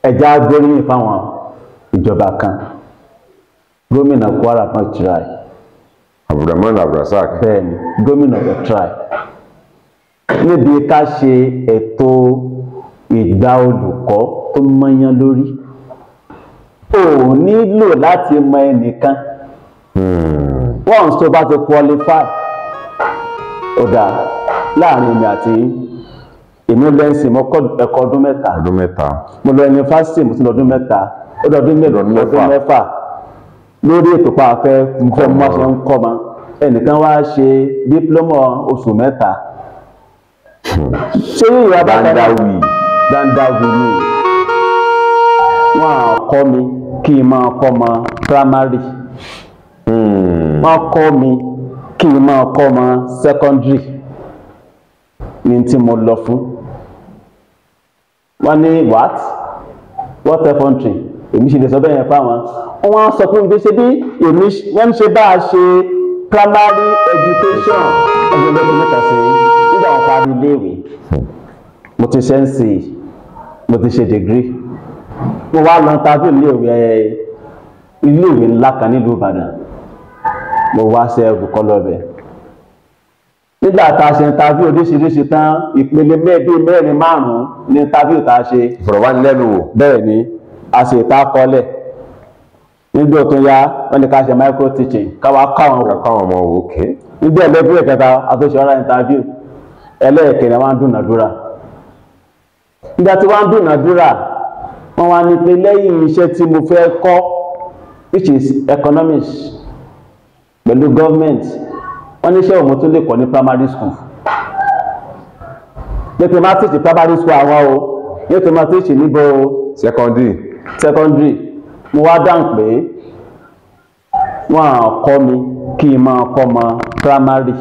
Ẹja gbóríyìn fáwọn ìjọba kan. Gómìnà Kwara kan try. Abdulrahman Abdulrasaq. Bẹ́ẹ̀ni, gómìnà kan try níbi ká ṣe ètò ìgbà olùkọ́ tó mọ́yán lórí. Ò nílò láti mọ ẹnìkan once tó bá ti qualify. Ó dáa, láàrin èmi àti èmi lẹ́sìn, mo kọ́ ẹ̀kọ́ ọdún 3. Ọdún 3. Mo lọ yunifásitì, mo ti lọ ọdún 3. Ó dọdún mélòó? Ọdún Ọdún 6. 6 lórí ètò pa afẹ́ fẹ́ mọ́ ṣe ń kọ́ ma. Ẹnìkan wá ṣe diploma oṣù 3. Ṣé ìwà bá kan náà? Dandawi. Dandawi ni. Wọ́n á kọ́ mi kí n máa kọ́ ma primary, wọ́n kọ́ mi kí n máa kọ́ ma secondary ní tí mo lọ fún. Wọ́n ní what effrontery èmi ṣe lè sọ bẹ́ẹ̀ yẹn fáwọn. Wọ́n á sọ fún mi pé ṣe bí èmi wọ́n ń ṣe bá a ṣe primary education ọdún mẹ́ta mẹ́ta sí nígbà wọn parí iléèwé. Mo ti ṣe NCE, mo ti ṣe degree, mo wá lọ interview iléèwé ńlá kan nílùú Ìbàdàn. Mo wá ṣe olùkọ́ lọ́bẹ̀. Nígbà tá a ṣe interview oríṣiríṣi tán, ìpele bíi mẹ́rin márùn-ún ní interview tá a ṣe. Ìfọ̀rọ̀wánilẹ́nuwò. Bẹ́ẹ̀ ni, a ṣe ìta kọ́lẹ̀. Nígbà tó yá, wọ́n ní ká ṣe micro teaching, káwa kọ́ àwọn wò. Káwọn ọmọ wò, okay. Nígbà ẹlẹ́bí kẹta, a tó ṣe oral interview. Ẹlẹ́ẹ̀kẹrin, wọ́n á dúnàdúrà. Nígbà tí wọ́n á dúnàdúrà, wọ́n wá ní pé lẹ́yìn iṣẹ́ tí mo fẹ́ kọ́, which is economics pẹ̀lú government, wọ́n ní iṣẹ́ òun tó lè kọ́ ní primary school, pé kí n máa teach primary school àwọn o, yóò tó máa teach níbo? Secondary. Secondary. Mo wá dáhùn pé wọ́n á kọ́ mi kí n máa kọ́ ọmọ primary,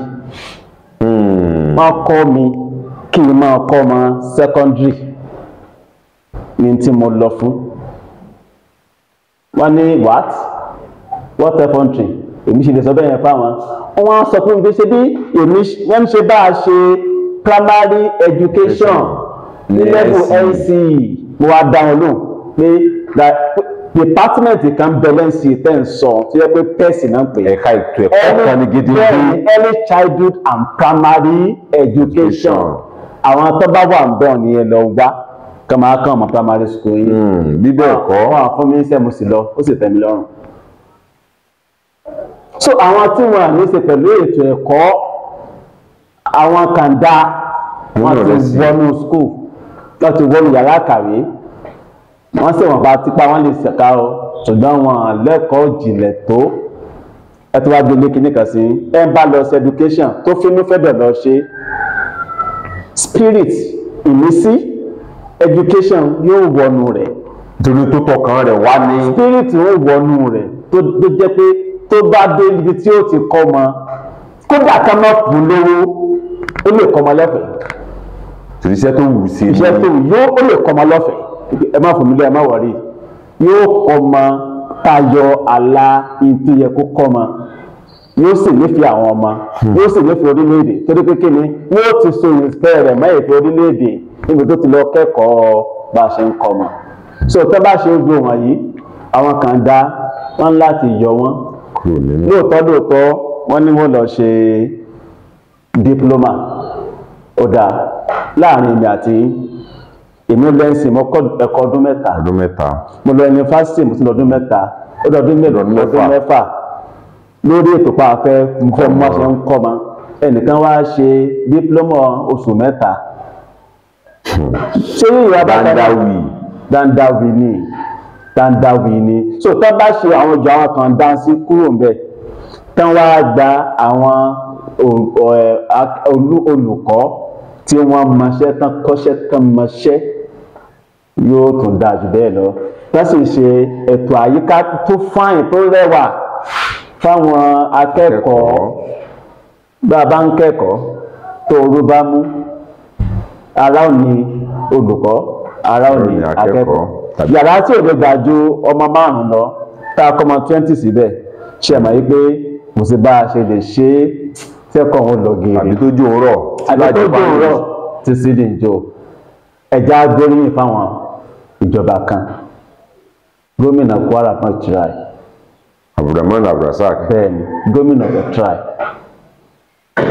wọ́n kọ́ mi kí n máa kọ́ ọmọ secondary ní tí mo lọ fún. Wọ́n ní what effrontery èmi ṣe lè sọ bẹ́ẹ̀ yẹn fáwọn. Wọ́n á sọ fún mi pé ṣe bí èmi wọ́n ń ṣe bá a ṣe primary education ní level NCE. Mo wá dá wọn lóhùn pé department kan bẹ NCE tẹ́ ń sọ tó yẹ pé pẹ́ẹ̀sì náà ń pè é. Ẹ̀ka ètò ẹ̀kọ́ kan ní gidi. Bẹ́ẹ̀ni, early childhood and primary education. Àwọn tó bá wà ń bọ̀ nìyẹn lọ wá kọ́ máa kàn ọmọ primary school yìí. Bí bẹ́ẹ̀ kọ́. Wọ́n á fún mi ń sẹ́, mo sì lọ, ó sì tẹ́ mi lọ́rùn. So àwọn tí wọ́n ní ṣe pẹ̀lú ètò ẹ̀kọ́, àwọn kàńdá wọ́n ti wọnú school, wọ́n ti wọnú yàrá kàwé, wọ́n sì wọ́n bá tipa wọ́n lè ṣẹ̀ka o, ṣùgbọ́n wọn lẹ́kọ̀ọ́ jìnlẹ̀ tó. Ẹ tó wá gbélé kinní kan sí, ẹ ń bá lọ sí education tó fínú fẹ́bẹ̀ lọ ṣe, spirit ìmísí education yóò wọnú rẹ̀. Torí tó tọkàn rẹ̀ wá ní. Spirit yóò wọnú rẹ̀ tó jẹ́ pé tó bá dé ibi tí ó ti kọ́ ọmọ, kódà ká má fún lówó, ó lè kọ́ ọmọ lọ́fẹ̀ẹ́. Torí iṣẹ́ tó wù sí. Iṣẹ́ tó wù yóò, ó lè kọ́ ọmọ lọ́fẹ̀ẹ́. Ẹ má fún mi lé, ẹ má wọrí, yóò kọ́ ọmọ tayọ àlà ìtú yẹ kó kọ́ ọmọ, yóò sì nífẹ̀ẹ́ àwọn ọmọ, yóò sì nífẹ̀ẹ́ orílẹ̀-èdè, torí pé kí ni yóò ti so ìfẹ́ rẹ̀ mọ́ ìfẹ́ orílẹ̀-èdè níbi tó ti lọ kẹ́kọ̀ọ́ bá a ṣe ń kọ́ ọmọ. So tó bá ṣe gbọ́ wọ̀nyí, àwọn kan dá wọn láti yọ wọn lóòótọ́ lóòótọ́. Wọ́n ní wọ́n lọ ṣe diploma. Ó dáa, láàrin èmi àti èmi lẹ́sìn, mo kọ́ ẹ̀kọ́ ọdún 3. Ọdún 3. Mo lọ yunifásitì, mo ti lọ ọdún 3. Ó dọdún mélòó? Ọdún 6 lórí ètò pa afẹ́ fẹ́ mọ́ ṣe ń kọ́ ma. Ẹnìkan wá ṣe diploma oṣù 3. Ṣé ìwà bá kan náà? Dandawi. Dandawi ni, dandawi ni. So tó bá ṣe àwọn ìjọ àwọn kan dáńsí kúrò ń bẹ̀ tán, wá gba àwọn olùkọ́ tí wọ́n mọṣẹ́ tán, kọ́ṣẹ́ tán, mọṣẹ́, yóò tún dáa jù bẹ́ẹ̀ lọ. Tó sì ṣe ètò àyíká tó fáyìn tó rẹwà fáwọn akẹ́kọ̀ọ́. Bá a bá ń kẹ́kọ̀ọ́ tó orú bá mú, ara ò ní olùkọ́, ara ò ní akẹ́kọ̀ọ́. Yàrá tí ò lè gbà ju ọmọ 5 lọ, tá a kọ́ ọmọ 20 síbẹ̀, ṣe mọ̀ yí pé kò sí bá a ṣe lè ṣe é tẹ́kọ̀ọ́ òun lọ geere. Àbí tó jó rọ̀. Àbí tó jó rọ̀ ti sí ní ìjọ. Ẹja gbóríyìn fáwọn Ìjọba kan, gómìnà Kwara kan try. Abdulrahman Abdulrasaq. Bẹ́ẹ̀ni, gómìnà kan try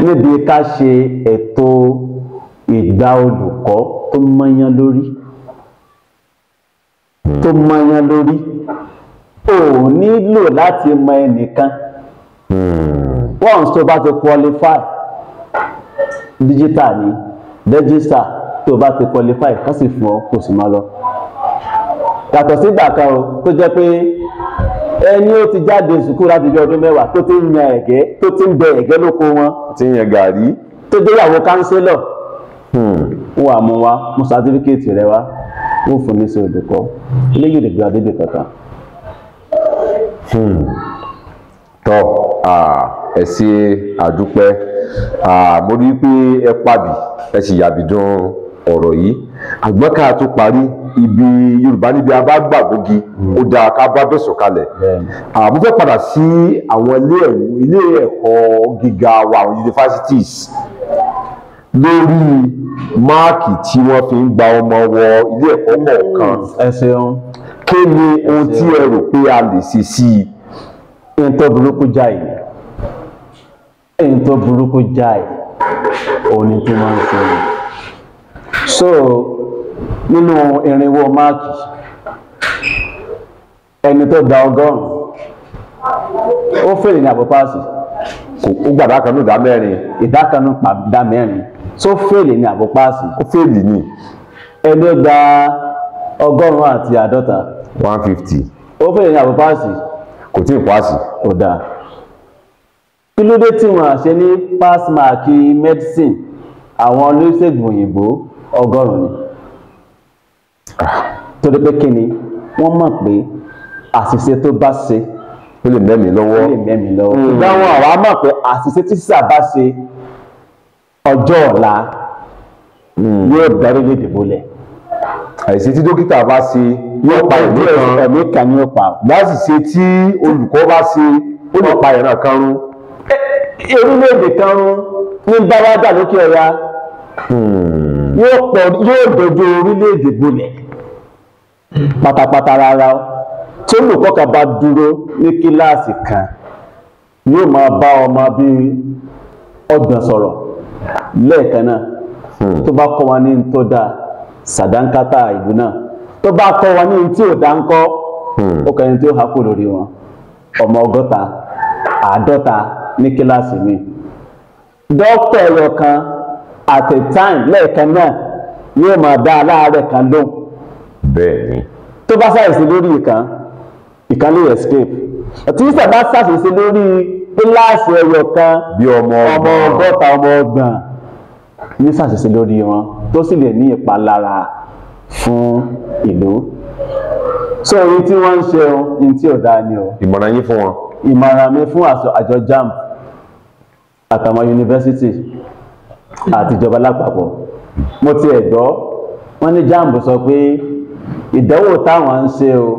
níbi ká ṣe ètò ìgbà olùkọ́ tó mọ́yán lórí, tó mọ́yán lórí. Ò nílò láti mọ ẹnìkan. Once tó bá ti qualify, digital ni register, tó bá ti qualify, kán sì fún ọ, kò sì máa lọ. Yàtọ̀ sígbà kan o tó jẹ́ pé ẹni ó ti jáde sùkúrù láti bí ọdún 10 tó ti ń yan ẹ̀gẹ́, tó ti ń bẹ ẹ̀gẹ́ lóko wọn, Ti ń yan gàrí, tó jẹ́ ìyàwó kánsílọ̀, wọ́n wà mú wa, mú sátífíkẹ́ẹ̀tì rẹ wá, wọ́n fún ní sí olùkọ́. Eléyìí lè gba dédé kankan. Tọ́, ẹ ṣe, àdúpẹ́. Mo rí i pé ẹ pàbí ẹ sì yàbí dán ọ̀rọ̀ yìí. Àgbọ́n ká tó parí, ibi Yorùbá níbi a bá gbàgbógi, ó dáa ká bá bẹ̀sọ̀ kalẹ̀. Mo fẹ́ padà sí àwọn ilé ẹ̀kọ́ gíga wa, àwọn universities, lórí máàkì tí wọ́n fi ń gba ọmọ wọ ilé ẹ̀kọ́ kọ̀ọ̀kan. Ẹ ṣeun. Kí ni ohun tí ẹ rò pé a lè ṣe sí i? Ohun tó burúkú jáì, ohun tó burúkú jáì òun ni tí wọ́n ń ṣe. So nínú irinwó máàkì, ẹni tó gba 100, ó fèrè ní àbò páàsì? Ó gbàdá kan ní ìdá mẹ́rin. Ìdá kan ní ìdá mẹ́rin, tó fèrè ní àbò páàsì? Ó fèrè ní. Ẹni ó gba 150, 150, ó fèrè ní àbò páàsì? Kò tí ì páàsì. Kò dáa. Kí ló dé tí wọ́n ṣe ní pass mark medicine, àwọn oníṣègùn òyìnbó, 100 ni? Torí pé kí ni? Wọ́n mọ̀ pé àṣìṣe tó bá ṣe, ó lè mẹ́mìí lọ́wọ́. Ó lè mẹ́mìí lọ́wọ́. Ṣùgbọ́n wọn àwa mọ̀ pé àṣìṣe tí sísà bá ṣe, ọjọ́ ọ̀la yóò darí lè dìbò lẹ̀. Àìsí tí dókítà bá ṣe yóò pa ẹ̀mí kan. Ẹ̀mí kan ni ó pa. Láṣìṣe tí olùkọ́ bá ṣe, ó lè pa ìran kan run. Orílẹ̀-èdè kan run ní báwádà lókè ọ̀ya, yóò pọ̀, yóò dojú orílẹ̀-èdè bolẹ̀ pátápátá. Rárá o, tí olùkọ́ kan bá dúró ní kíláàsì kan, yóò máa bá ọmọ bíi 30 sọ̀rọ̀ lẹ́ẹ̀kan náà. Tó bá kọ́ wọn ní n tó dáa, sàdánkátà ìlú náà. Tó bá kọ́ wọn ní n tí ò dá ńkọ́? Ó kẹ́ni tí ó há kó lórí wọn. Ọmọ 60, 50 ní kíláàsì mi, dókítà ẹyọ kan at a time, lẹ́ẹ̀kan náà, yóò máa dá aláàárẹ̀ kan lóhùn. Bẹ́ẹ̀ ni. Tó bá ṣàìsí lórí ìkan, ìkan lè escape. Tí sábà ṣàṣìṣe lórí kíláàsì ẹyọ kan, bí ọmọ ọmọ 60, ọmọ 30 ní ṣàṣìṣe lórí wọn, tó sì lè ní ìpalára fún ìlú. So èyí tí wọ́n ń ṣe o, ní tí ò dáa ni o. Ìmọ̀ràn yín fún wọn? Ìmọ̀ràn mi fún àjọ JAMB àtàwọn yunifásitì àti ìjọba lápapọ̀, mo ti ẹ̀ gbọ́ wọ́n ní JAMB sọ pé ìdánwò táwọn ń ṣe o,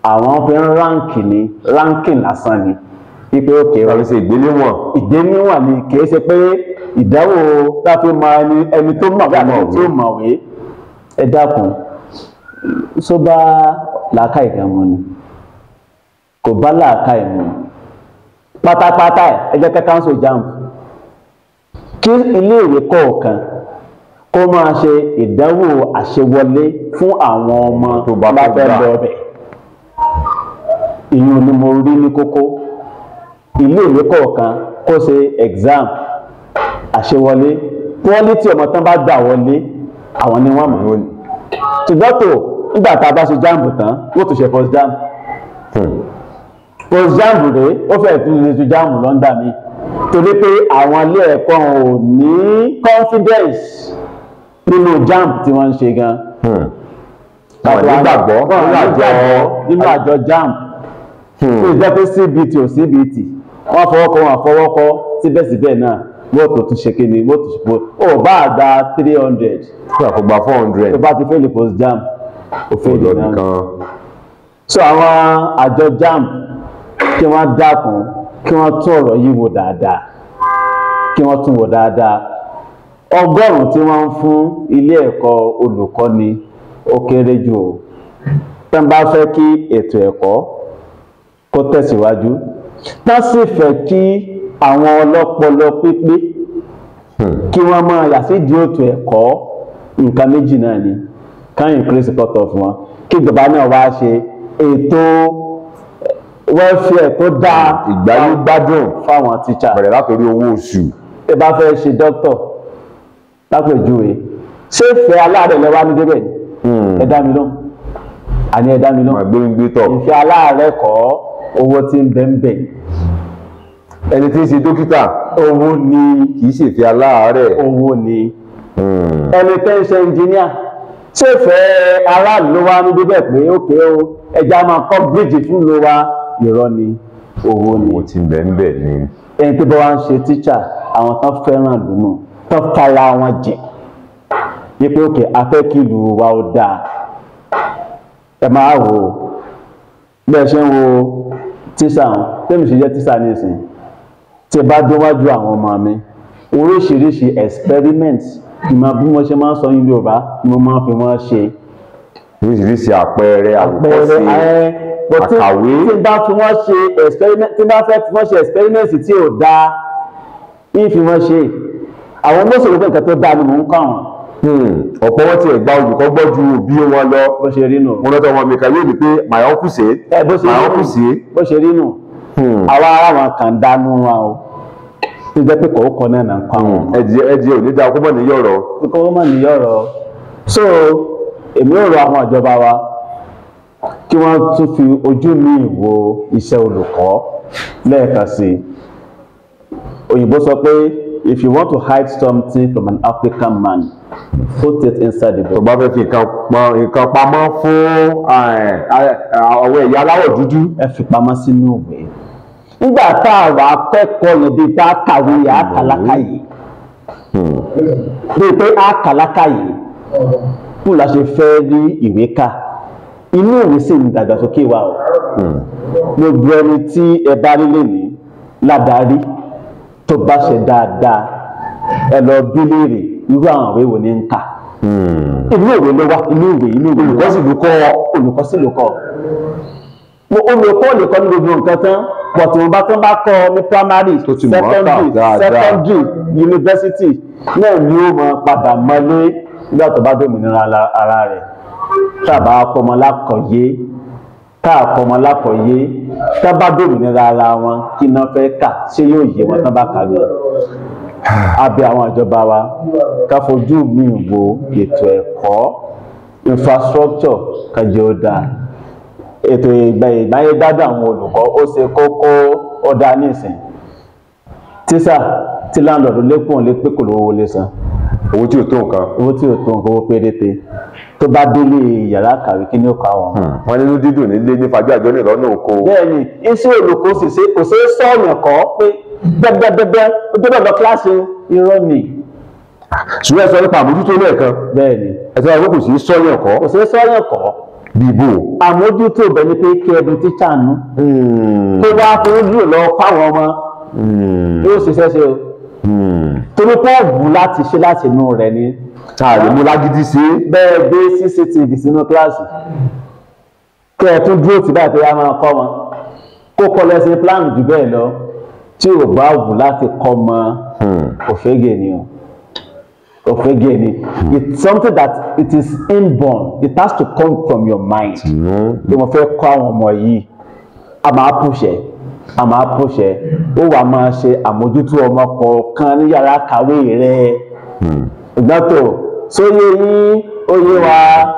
àwọn fi ń rank ní, ranking lásán ni, wípé òkè Tàbí ṣe ìgbéléwọ̀n. Ìgbéníwọ̀n ni, kì í ṣe pé ìdánwò láti mọ ẹni tó mọ̀wé àti ẹni tí ó mọ̀wé. Ẹ dákun, só bá làákàyè kan mu ni? Kò bá làákàyè mu pátápátá. Ẹ jẹ́ ká cancel JAMB, kí iléèwé kọ̀ọ̀kan kó máa ṣe ìdánwò àṣewọlé fún àwọn ọmọ tó bá bá fẹ́ gbà. Lọ bẹ̀. Ìyún ni mo rí ní kókó. Iléèwé kọ̀ọ̀kan kó ṣe exam àṣewọlé, quality ọmọ tán bá gbà wọlé, àwọn ni wọ́n mọ̀. Ṣùgbọ́n tó nígbà tá a bá ṣe JAMB tán, wọ́n tún ṣe post JAMB. Post JAMB rèé, ó fẹ́ẹ̀ tún lè ju JAMB lọ́ndà mi, torí pé àwọn ilé ẹ̀kọ́ ò ní confidence nínú JAMB tí wọ́n ń ṣe gan. Wọn nígbàgbọ́ Wọn nínú àjọ nígbàgbọ́ nínú àjọ JAMB, tó jẹ́ pé CBT ò CBT, wọ́n fọwọ́kọ́, wọn fọwọ́kọ́, síbẹ̀síbẹ̀ náà wọ́n tó tún ṣe kíni, wọ́n tún ṣe ó bá àgbà 300. Fún àkógbà 400. Tó bá ti fail post JAMB, ó fail lọ́dún náà. kan. So àwọn àjọ JAMB, kí wọ́n dákun, kí wọ́n tún ọ̀rọ̀ yìí wò dáadáa, kí wọ́n tún wò dáadáa. 100 tí wọ́n ń fún ilé ẹ̀kọ́ olùkọ́ni Ó kéré jù o. Tán bá fẹ́ kí ètò ẹ̀kọ́ kó tẹ̀síwájú, tán sì fẹ́ kí àwọn ọlọ́pọlọ pípé kí wọ́n máa yà sí di ètò ẹ̀kọ́, nǹkan méjì náà ni: kán increase cut off wọn, kí ìjọba náà wá ṣe ètò welfare tó dáa, ìgbáyégbádùn fáwọn tíṣà, bẹ̀rẹ̀ látòrí owó oṣù. Ẹ bá fẹ́ ṣe dókítà lápèjúwe, ṣé ìfẹ́ aláàárẹ̀ lẹ wá ní débẹ̀ ni? Ẹ dá mi lóhùn, àní ẹ dá mi lóhùn. Gbóngbé tọ̀. Ìfẹ́ aláàárẹ̀ kọ́, owó tí ń bẹ ń bẹ. Ẹni tí ń ṣe dókítà, owó ni. Kì í ṣèfẹ́ aláàárẹ̀. Owó ni. Ẹni tẹ́ ń ṣe ẹnjìníà, ṣé ìfẹ́ aráàlú ló wá ní débẹ̀ pé ókè o, ẹja máa kọ́ bíríìjì fún ló wa? Irọ́ ni, owó ni. Owó tí ń bẹ ń bẹ ni. Ẹni tó bá wá ń ṣe tíṣà, àwọn tán fẹ́ràn lùnú, tán fara wọn jìn wípé òkè afẹ́ kí ìlú wa ó dáa. Ẹ máa wò ó bí ẹ ṣe ń wo tíṣà wọn. Tẹ́mi ṣe jẹ́ tíṣà nísìn, tí ẹ bá déwájú àwọn ọmọ mi, oríṣiríṣi experiment ìmọ̀ bí wọ́n ṣe máa ń sọ ní Yorùbá ni mo máa ń fi wọ́n ṣe. Oríṣiríṣi àpẹẹrẹ, àpẹẹrẹ àwòkọ́ṣe, ẹ but àkàwé. Tí n bá fi wọ́n ṣe experiment, tí n bá fẹ́ fi wọ́n ṣe experiment tí ò dáa, ń fi wọ́n ṣe, àwọn mọ́sọ̀rọ̀ pé nǹkan tó dáa ni mò ń kọ́ àwọn. Ọ̀pọ̀ wọn tiẹ̀ gba olùkọ́ gbọ́ ju òbí wọn lọ. Bó ṣe rí nù. Mo lọ́tọ̀ wọn mi kan yóò ní pé my uncle say, ẹ bó ṣe my rí uncle nù say. Bó ṣe rí nù. Àwa ará wọn kàn dánú wa o, tó jẹ́ pé kọ̀ọ̀kan náà nà ń kọ́ àwọn ọmọ. Ẹdìyẹ ẹdìyẹ ò ní dáa kó mọ̀ ní yọ̀rọ̀. Kókó mọ̀ ní ọ̀rọ̀. So èmi ò rọ àwọn ìjọba wa kí wọ́n tún fi ojú míì wo iṣẹ́ olùkọ́ lẹ́ẹ̀kan sí i. Òyìnbó sọ pé if you want to hide something from an African man, put it inside the Tó book. bá fẹ́ fi nǹkan pamọ́ fún àwọn ẹ̀yà aláwọ̀ dúdú, ẹ fi pamọ́ sínú ìwé. Nígbà tá a wà kẹ́kọ̀ọ́ yẹn, bíi bá kàwé yẹn, á kàlákàyè, bíi pé á kàlákàyè kú la ṣe fẹ́ rí ìwé kà. Inú ìwé sì ń dàgbàsókè wa o. Gbogbo ẹni tí ẹ bá rí lè ní ládàárí tó bá ṣe dáadáa, ẹ lọ bí léèrè irú àwọn ìwé wo ni ń kà. Inú ìwé ló wà, inú ìwé, inú ìwé ló wà. Olùkọ́ sì ló kọ́. Olùkọ́ sì ló kọ́. Mo olùkọ́ lè kọ́ ní gbogbo nǹkan tán, but wọn bá tán bá kọ́ ní primary, Tó ti mọ̀ ọ́ kà secondary, dáadáa. Secondary, university náà ni ó mọ padà mọ́lé nígbà tó bá dòmìnira ara rẹ̀. Tá a bá kọ́ ọmọ lákọ̀ọ́yé, tá a kọ́ ọmọ lákọ̀ọ́yé, tá a bá dòmìnira ara wọn, kí iná fẹ́ kà, ṣé yóò yé wọn tán bá kàwé? Abẹ àwọn ìjọba wa ká fojú mi wo ètò ẹ̀kọ́, infrastructure kájọ ó dáa, ètò ìgbáyégbádùn àwọn olùkọ́ ó ṣe kókó, ó dáa nísìn. Tíṣà tí láńlọ́ọ̀dù lékùn lé pé kò lówó lé san, owó tí ò tó nǹkan, owó tí ò tó nǹkan, owó péréte, tó bá délé yàrá kàwé, kí ni ó kọ àwọn ọmọ? Wọn nínú dídùn nílé ní fajú àjọ ní ìlọ́nà oko. Bẹ́ẹ̀ ni, iṣẹ́ olùkọ́ sì ṣe kò ṣeé sọ̀yàn kọ́ pé bẹ́ẹ̀bẹ́ẹ̀bẹ́ẹ̀ ó gbọ́dọ̀ lọ kíláàsì, irọ́ ni. Ṣùgbọ́n ẹ sọ nípa àmójútó lẹ́ẹ̀kan. Bẹ́ẹ̀ ni. Ẹ sọ pé kò sí sọ́yàn kọ́. Kò ṣeé sọ̀yàn kọ́. Bíbò. Àmójútó ibẹ̀ ni pé kí ẹbí tíṣà nù tó bá fi ń dùn lọ fáwọn ọmọ, yóò ṣiṣẹ́ ṣe o, torí pé ọ̀bùn láti ṣe láti inú rẹ̀ ni. Tá a lè mú lágídí sí. Bẹ́ẹ̀ gbé CCTV sínú kíláàsì, kí ẹ tún dúró tì báyìí pé a máa kọ́ wọn, kó kọ́ lẹ́sìn plan jù bẹ́ẹ̀ lọ, tí ò bá wù láti kọ́ mọ, òfégè ni o, òfégè ni. It's something that it is inborn, it has to come from your mind bí mo fẹ́ kọ́ àwọn ọmọ yìí. A máa pùṣẹ̀, a máa pùṣẹ̀, ó wà máa ṣe àmójútó ọmọ kọ̀ọ̀kan ní yàrá kàwé rẹ̀. Ìgbà tó sóyè yín, ó yé wa.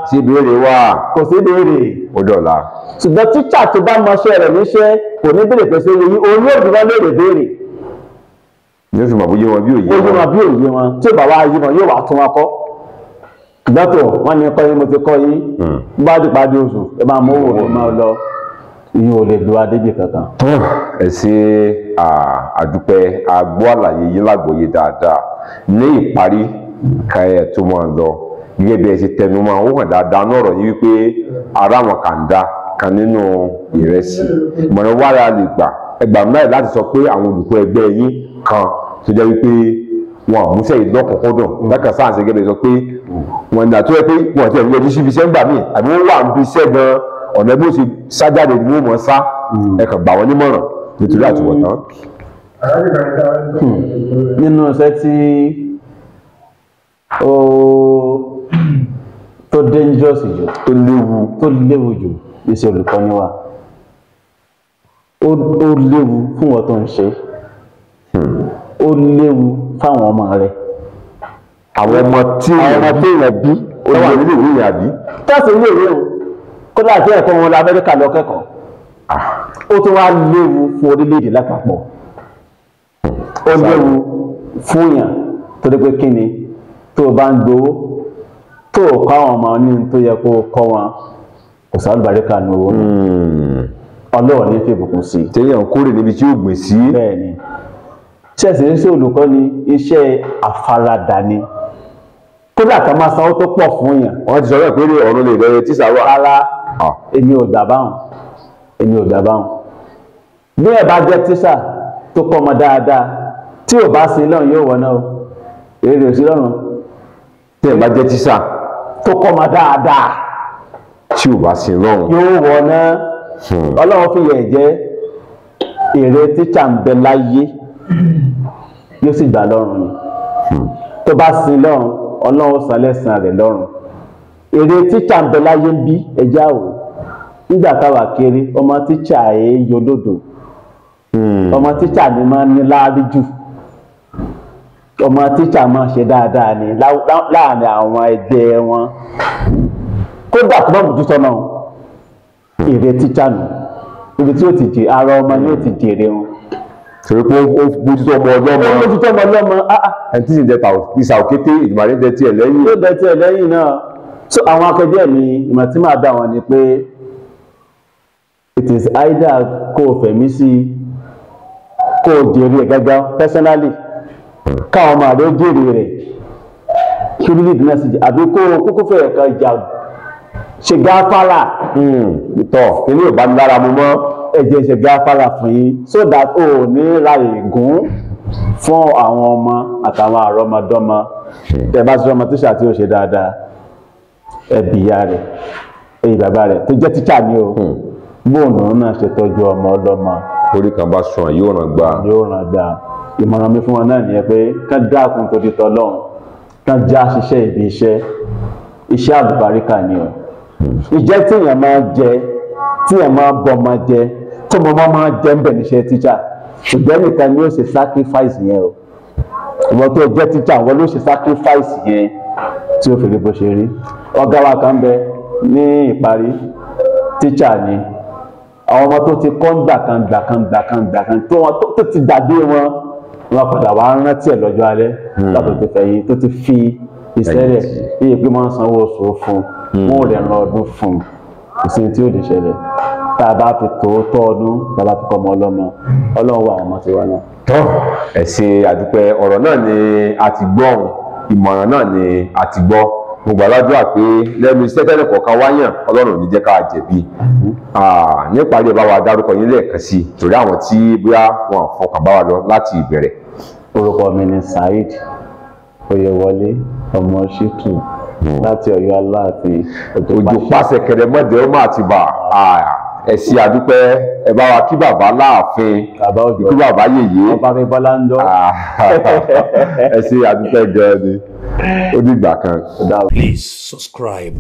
Sí ìbéèrè wà? Kò sí béèrè. Ó dọ̀la. Ṣùgbọ́n tíṣà tó bá mọṣẹ́ rẹ̀ níṣẹ́ kò ní béèrè pé sóyè yín, òun yóò bí wọ́n léèrè béèrè. Yóò fi mọ̀ bóyá wọn bí òye. Ó yé wọn bí òye wọn. Tí ò bá wá yé wọn, yóò wá tún wọn kọ́. Ìgbà tó wọ́n ní kọ́ yín, mo ti kọ́ yín, bá dìpá dé oṣù, ẹ máa mú owó mi máa lọ, ìyẹn ò lè lo adébì kankan. Ẹ ṣe, àdúpẹ́, àgbọ́ àlàyé yín lágbòye dáadáa. Ní ìparí, ká ẹ tó máa lọ, gẹ́gẹ́ bí ẹ ṣe tẹnu mọ́, ó hàn dáadáa ní ọ̀rọ̀ yìí wípé ara àwọn kàńdá kan nínú ìrẹsì ìmọ̀ràn wàrà lè gbà ẹgbàá láì láti sọ pé àwọn olùkọ́ ẹgbẹ́ yín kan tó jẹ́ wípé wọn àmúṣe ìlọ́kùnkúndùn lákàn sáà ṣe gẹ́gẹ́ sọ pé wọn ní àtúwẹ́ pé wọn ti ẹ̀rọ síbi iṣẹ́ ń gbà míì àbí wọ́n wà níbi iṣẹ́ gan ọ̀nà bí ó ṣe sájáde ni wọ́n mọ̀ sá ẹ kàn gbà wọ́n nímọ̀ràn nítorí àtúbọ̀tán. Nínú iṣẹ́ tí ó tó dangerous jù, tó léwu, tó léwu jù, iṣẹ́ olùkọ́ni wà. Ó léwu fún wọn tó ń ṣe, ó léwu fáwọn ọmọ rẹ̀. Àwọn ọmọ tí àwọn ọmọ tó yẹ bí ó wà nílé ìwé yẹn àbí. Tẹ́sí ilé ìwé o, kódà tí ẹ̀kọ́ wọn lọ Amẹ́ríkà lọ kẹ́kọ̀ọ́. Ó tún wá léwu fún orílẹ̀-èdè lápapọ̀. Ó léwu fún yàn torí pé kí ni, tó o bá ń gbowó tó o kọ́ àwọn ọmọ ní tó yẹ kó o kọ́ wọn, kò sálùbáríkà ní owó náà. Ọlọ́run ní fi ìbùkún sí i. Téèyàn kórè níbi tí ó gbìn sí. Bẹ́ẹ̀ ni, ṣẹ́ẹ̀sì ń ṣe olùkọ́ ni, iṣẹ́ àfaradà ni, kódà ká máa sanwó tó pọ̀ fún yàn. Wọ́n ti sọ bẹ́ẹ̀ pé ọ̀run lè rẹ tíṣà wà. Rárá, èmi ò gbà báwọn, èmi ò gbà báwọn. Bí ẹ bá jẹ́ tíṣà tó kọ́ ọmọ dáadáa, tí ò bá sin lọ́run, yóò wọ̀ náà o, èrè ò sí lọ́run. Tí ẹ bá jẹ́ tíṣà tó kọ́ ọmọ dáadáa tí ò bá sin lọ́run yóò wọ̀ náà. Ọlọ́run fi yẹ̀ jẹ́ èrè tíṣà ń bẹ láyé, yóò sì gbà lọ́run ni. Tó bá sin lọ́run, Ọlọ́run san lẹ́san rẹ̀ lọ́run. Èrè tíṣà ń bẹ láyé ń bí ẹja o. Nígbà táwa kéré, ọmọ tíṣà ẹ̀ yọlódò, ọmọ tíṣà ni máa ń ní láárí jù. Ọmọ tíṣà máa ṣe dáadáa ni láàrin àwọn ẹgbẹ́ wọn, kódà kó má bójútó náà. Èrè tíṣà nù, ibi tí ó ti jẹ ara ọmọ ni ó ti jèrè wọn. Torí pé ó bójútó ọmọ ọlọ́mọ. Ó bójútó ọmọ ọlọ́mọ. Ẹni tí sì ń jẹ ìsà òkété ìdìmọ̀lẹ́ jẹ tiẹ̀ lẹ́yìn. Ó jẹ tiẹ̀ lẹ́yìn náà. So àwọn akẹgbẹ́ mi, ìmọ̀ tí màá dá wọn ni pé it is either kó o fẹ̀mí sí kó o jèrè ẹ̀ gángan personally, káwọn ọmọ rẹ jèrè rẹ̀, kí orílẹ̀-èdè náà sì jẹ́, àbí kó o kúkú fẹ̀yẹ̀ kan jà ṣe gáfárà. Tọ́ ilé ò bá mi lára mu mọ́. Ẹ jẹ́ ṣe gáfárà fún yín so that o ò ní ra ègún fún àwọn ọmọ àtàwọn àrọmọdọ́mọ. Tẹ́ bá sọ ọmọ tíṣà tí ó ṣe dáadáa, ẹ bí ìyá rẹ̀, èyí bàbá rẹ̀ tó jẹ́ tíṣà ni o, bóònù náà ṣe tọ́jú ọmọ ọlọ́mọ. Orí kan bá sùn yóò ràn gbà. Yóò ràn gbà. Ìmọ̀ràn mi fún wọn náà nìyẹn pé kán dákun torí tọlọ́run, kán já ṣiṣẹ́ ibi iṣẹ́, iṣẹ́ àlùbáríkà ni o. Ìjẹ́ tíyàn máa jẹ, tíyàn máa bọ́mọ jẹ, tó mọ́ máa jẹ ń bẹ̀ níṣẹ́ tíṣà, ṣùgbọ́n nìkan ni ó ṣe sacrifice yẹn o. Ìwọ tó jẹ́ tíṣà, wọ́n ló ṣe sacrifice yẹn tí ó fi rí bó ṣe rí. Ọ̀gá wa kan bẹ ní ìparí, tíṣà ni. Àwọn ọmọ tó ti kọ́ ń gbà kan gbà kan gbà kan gbà kan tó wọn tó ti gbàgbé wọn, wọn padà wá rántí ẹ̀ lọ́jọ́ alẹ́ látò ti fẹ̀yìn tó ti fi iṣẹ́ rẹ̀ bí pé wọ́n sanwó oṣù fún un, wọn ò rẹ̀ ran ọdún fún un. Kò sí tí ó lè ṣẹlẹ̀ tá a bá fi tòótọ́ ọdún, tá a bá fi kọ́ ọmọ ọlọ́mọ. Ọlọ́run wà àwọn ọmọ tiwa náà. Tọ́ ẹ ṣe àdúpẹ́. Ọ̀rọ̀ náà ni a ti gbọ́ ọ̀hún, ìmọ̀ràn náà ni a ti gbọ́. Mo gbà ládùúrà pé lẹ́nu iṣẹ́ tẹ́lẹ̀ kọ̀ọ̀kan wáyàn, Ọlọ́run ò ní jẹ́ ká jẹ̀bi. Níparí, ẹ bá wa dárúkọ yín lẹ́ẹ̀kan sí i torí àwọn tí bóyá wọn fọkàn bá wa lọ láti ìbẹ̀rẹ̀. Orúkọ mi ni Saheed Oyèwọlé ọmọ Ṣítù láti Ọ̀yọ́ Aláàfin. Òjò pàṣẹ kẹrẹmọdé ọmọ Àtìbà. Ẹ ṣé àdúpẹ́. Ẹ bá wa kí bàbá láàfin, ikú bàbá yèyé. Ọba mi bọ́lá ń lọ. Ẹ ṣé àdúpẹ́ gan ni, ó dìgbà kan. Please subscribe.